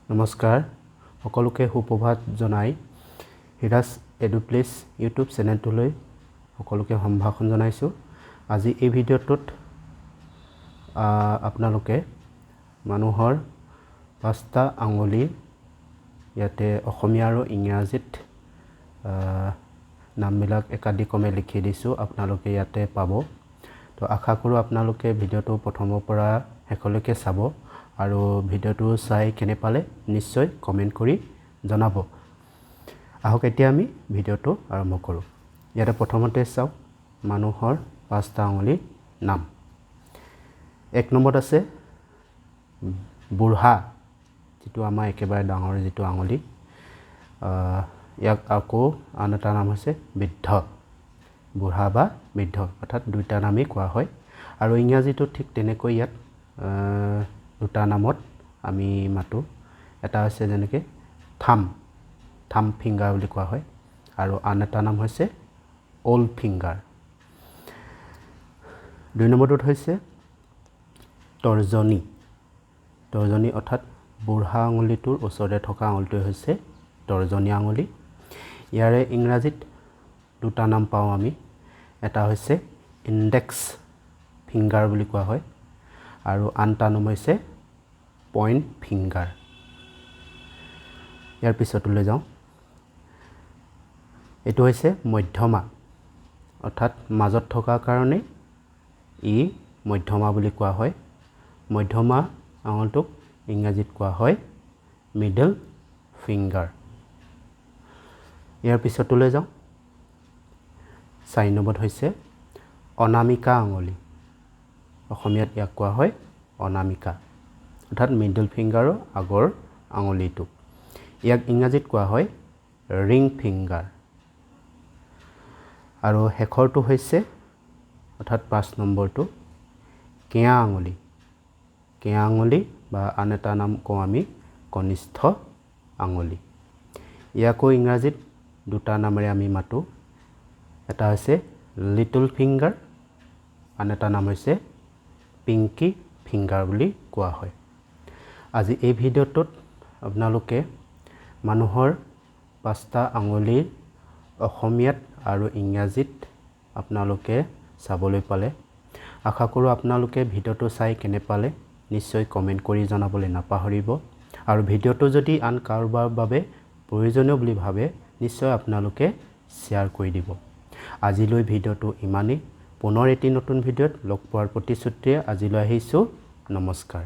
নমস্কাৰ, সকলোকে সুপ্ৰভাত জনাই হিৰাজ এডুপ্লেচ ইউটিউব চেনেলটোলৈ সকলোকে সম্ভাষণ জনাইছোঁ। আজি এই ভিডিঅ'টোত আপোনালোকে মানুহৰ পাঁচটা আঙুলি ইয়াতে অসমীয়া আৰু ইংৰাজীত নামবিলাক একাদিক্ৰমে লিখি দিছোঁ, আপোনালোকে ইয়াতে পাব। তো আশা কৰোঁ আপোনালোকে ভিডিঅ'টো প্ৰথমৰ পৰা শেষলৈকে চাব আৰু ভিডিঅ'টো চাই কেনে পালে নিশ্চয় কমেণ্ট কৰি জনাব। আহক, এতিয়া আমি ভিডিঅ'টো আৰম্ভ কৰোঁ। ইয়াতে প্ৰথমতে চাওক, মানুহৰ পাঁচটা আঙুলিৰ নাম। এক নম্বৰত আছে বুঢ়া, যিটো আমাৰ একেবাৰে ডাঙৰ যিটো আঙুলি। ইয়াক আকৌ আন এটা নাম হৈছে বৃদ্ধ। বুঢ়া বা বৃদ্ধ, অৰ্থাৎ দুইটা নামেই কোৱা হয়। আৰু ইংৰাজীটো ঠিক তেনেকৈ ইয়াত দুটা নামত আমি মাতোঁ। এটা হৈছে যেনেকৈ থাম, থাম ফিংগাৰ বুলি কোৱা হয় আৰু আন এটা নাম হৈছে অল্ড ফিংগাৰ। দুই নম্বৰটোত হৈছে তৰ্জনী। তৰ্জনী অৰ্থাৎ বুঢ়া আঙুলিটোৰ ওচৰতে থকা আঙুলিটোৱে হৈছে তৰ্জনী আঙুলি। ইয়াৰে ইংৰাজীত দুটা নাম পাওঁ আমি। এটা হৈছে ইণ্ডেক্স ফিংগাৰ বুলি কোৱা হয় আৰু আন এটা নাম হৈছে পইণ্ট ফিংগাৰ। ইয়াৰ পিছটোলৈ যাওঁ। এইটো হৈছে মধ্যমা, অৰ্থাৎ মাজত থকাৰ কাৰণে ই মধ্যমা বুলি কোৱা হয়। মধ্যমা আঙুলটোক ইংৰাজীত কোৱা হয় মিডল ফিংগাৰ। ইয়াৰ পিছটোলৈ যাওঁ। চাৰি নম্বৰত হৈছে অনামিকা আঙুলি। অসমীয়াত ইয়াক কোৱা হয় অনামিকা, অৰ্থাৎ মিডল ফিংগাৰৰ আগৰ আঙুলিটো। ইয়াক ইংৰাজীত কোৱা হয় ৰিং ফিংগাৰ। আৰু শেষৰটো হৈছে, অৰ্থাৎ পাঁচ নম্বৰটো, কেঞা আঙুলি। কেঞা আঙুলি বা আন এটা নাম কওঁ আমি কনিষ্ঠ আঙুলি। ইয়াকো ইংৰাজীত দুটা নামেৰে আমি মাতোঁ। এটা হৈছে লিটল ফিংগাৰ, আন এটা নাম হৈছে পিংকি ফিংগাৰ বুলি কোৱা হয়। আজি এই ভিডিঅ'টোত আপোনালোকে মানুহৰ পাঁচটা আঙুলিৰ অসমীয়াত আৰু ইংৰাজীত আপোনালোকে চাবলৈ পালে। আশা কৰোঁ আপোনালোকে ভিডিঅ'টো চাই কেনে পালে নিশ্চয় কমেণ্ট কৰি জনাবলৈ নাপাহৰিব। আৰু ভিডিঅ'টো যদি আন কাৰোবাৰ বাবে প্ৰয়োজনীয় বুলি ভাবে, নিশ্চয় আপোনালোকে শ্বেয়াৰ কৰি দিব। আজিলৈ ভিডিঅ'টো ইমানেই। পুনৰ এটি নতুন ভিডিঅ'ত লগ পোৱাৰ প্ৰতিশ্ৰুতিৰে আজিলৈ আহিছোঁ। নমস্কাৰ।